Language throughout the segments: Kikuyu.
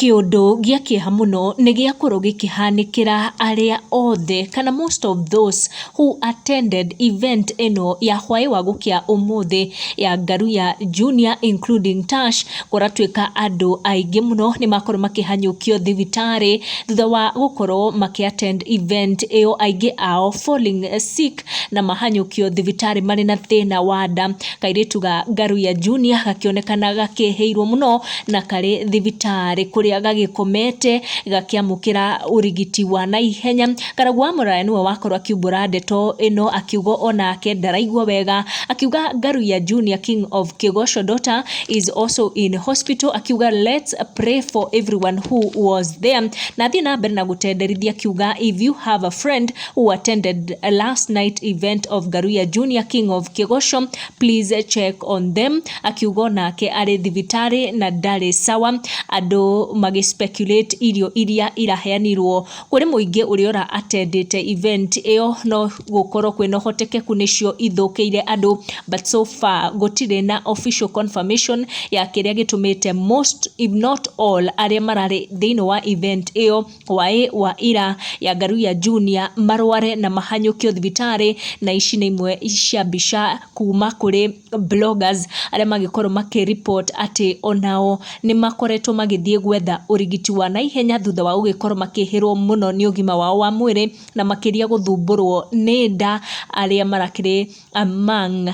Kĩũndũ gĩa kĩeha mũno nĩ gĩakorwo gĩkĩhanĩkĩra arĩa othe kana most of those who attended event ĩno ya hwaĩ wa gũkĩa ũmũthĩ ya Ngaruiya Junior including Tash. Kũratuĩka andũ aingĩ mũno nĩ makorwo makĩhanyũkio thibitarĩ thutha wa gũkorwo makĩ attend event ĩyo, aingĩ ao falling sick na mahanyũkio thibitarĩ marĩ na thĩna wa nda. Kairĩtu ga Ngaruiya Junior gakĩonekana gakĩhĩirwo mũno na karĩ thibitarĩ kũrĩa gagĩkomete gakĩamũkĩra ũrigiti wa naihenya. Karagũ wa Mũraya nĩwe wakorwo akiumbũra ndeto ĩno, akiuga onake ndaraigua wega, akiuga Ngaruiya Junior, King of Kĩgoco daughter, is also in hospital. Akiuga, "Let's pray for everyone who was there." Na athiĩ na mbere na gũtenderithia akiuga, "If you have a friend who attended last night event of Ngaruiya Junior, King of Kĩgoco, please check on them." Akiuga onake arĩ thibitarĩ na ndarĩ sawa. Andũ magĩ speculate irio iria iraheanirwo kũrĩ mũingĩ ũrĩa ũra attendĩte event ĩyo no gũkorwo kwĩna ũhotekeku nĩcio ithũkĩire andũ, but so far gũtirĩ na official confirmation ya kĩrĩa gĩtũmĩte most, if not all, arĩa mararĩ thĩinĩ wa event ĩyo hwaĩ wa ira ya Ngaruiya Junior marware na mahanyũkio thibitarĩ. Na ici nĩ imwe cia mbica kuma kũrĩ bloggers arĩa magĩkorwo makĩ-report atĩ onao nĩ makoretwo magĩthiĩ gwetha ũrigiti wa naihenya thutha wa gũgĩkorwo makĩhĩrwo mũno nĩ ũgima wao wa mwĩrĩ, na makĩria gũthumbũrwo nĩ nda, arĩa marakĩrĩ among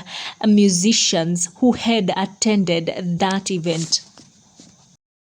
musicians who had attended that event.